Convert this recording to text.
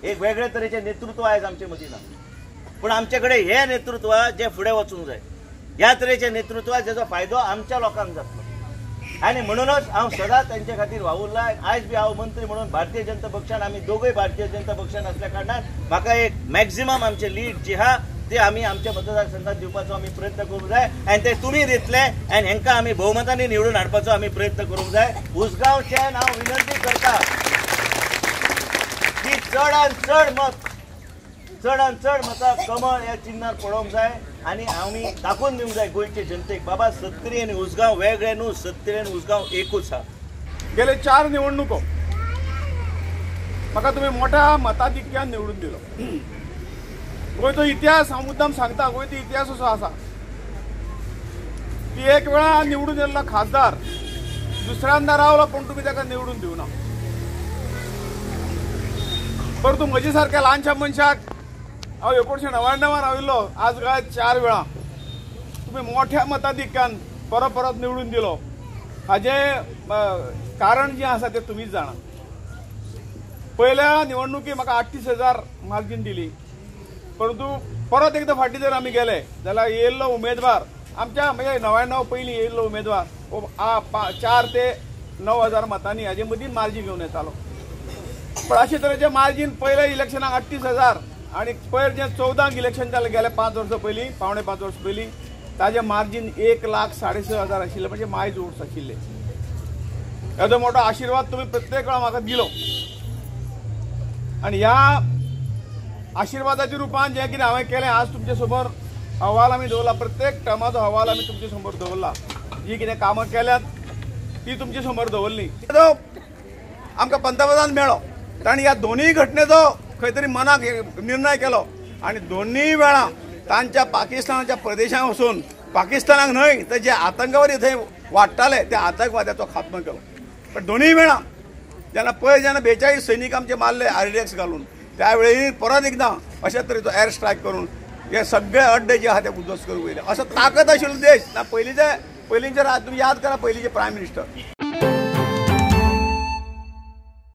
एक वेगळे तरेचें नेतृत्व आयज आमचे मदीं ना, पूण आमचे कडेन हें नेतृत्व जें फुडें वचूंक जाय, ह्या तरेचें नेतृत्व जेजो फायदो आमच्या लोकांक जातलो. आनी म्हणूनच हांव सदांच तेंचे खातीर वावुरला. आयज बी हांव मंत्री म्हणून भारतीय जनता पक्षान, आमी दोगूय भारतीय जनता पक्षान आसल्या कारणान म्हाका एक मॅक्झिमम आमचे लीड जी आहा ते आमी आमच्या मतदारसंघात दिवपाचो आमी प्रयत्न करूंक जाय आनी ते तुमी दितले आनी हेंकां आमी भोवमतांनी निवडून हाडपाचो आमी प्रयत्न करूंक जाय. उसगांवच्यान हांव विनंती करता की चडान चड मत, चडान चड मतां कमळ ह्या चिन्नार पडोवंक जाय आनी आमी दाखोवन दिवंक जाय गोंयचे जनतेक, बाबा सत्तरी आनी उसगांव वेगळे न्हू, सत्तरी आनी उसगांव एकूच आहा. गेले 4 निवडणुको म्हाका तुमी मोठ्या मताधिक्यान निवडून दिलो. गोंयचो इतिहास हांव मुद्दाम सांगता, गोंयचो इतिहास असो आसा की एक वेळा निवडून येयल्लो खासदार दुसऱ्यांदा रावलो पूण तुमी ताका निवडून दिवना. परंतु म्हजे सारक्या ल्हानशा मनशाक हांव 1999 राविल्लो, आज काय 4 वेळा तुमी मोठ्या मताधिक्यान परत परत निवडून दिलो. हाजें कारण जें आसा तें तुमीच जाणा. पयल्या निवडणुकी म्हाका 38,000 मार्जीन दिली, परंतु परत एकदां फाटीं जर आमी गेले जाल्यार येयल्लो उमेदवार आमच्या म्हणजे 99 पयलीं येयल्लो उमेदवार 4 ते 9,000 मतांनी हाजे मदीं मार्जीन घेवन येतालो. पण अशे तरेचें मार्जीन पयल्या इलेक्शनाक 38,000 आनी पयर जें 14 इलेक्शन जालें गेले 5 वर्सां पयलीं, 4.75 वर्सां पयलीं, ताजें मार्जीन 1,06,500 आशिल्लें, म्हणजे मायज वोट्स आशिल्ले. येदो मोठो आशिर्वाद तुमी प्रत्येक वेळा म्हाका दिलो आनी ह्या आशिर्वादाच्या रुपान जें कितें हांवें केलें आज तुमचे समोर अहवाल आमी दवरला, प्रत्येक टर्माचो अहवाल आमी तुमचे समोर दवरला, जी कितें कामां केल्यात ती तुमचे समोर दवरली. आमकां पंतप्रधान मेळ्ळो, तांणी ह्या दोनूय घटनेचो खंय तरी मनाक निर्णय केलो आनी दोनूय वेळा तांच्या पाकिस्तानाच्या प्रदेशांत वचून पाकिस्तानाक न्हय तर जे आतंकवादी थंय वाडटाले त्या आतंकवाद्याचो खात्मो केलो. पण दोनूय वेळा जेन्ना पयर जेन्ना 42 सैनीक आमचे मारले आरडीएक्स घालून, त्यावेळी परत एकदां अशा तरेचो एअर स्ट्रायक करून हे सगळे अड्डे जे आहा ते उद्ध्वस्त करूंक वयले. असो ताकद आशिल्लो देश ना. पयलींचे तुमी याद करा, पयलींचे प्रायम मिनिस्टर.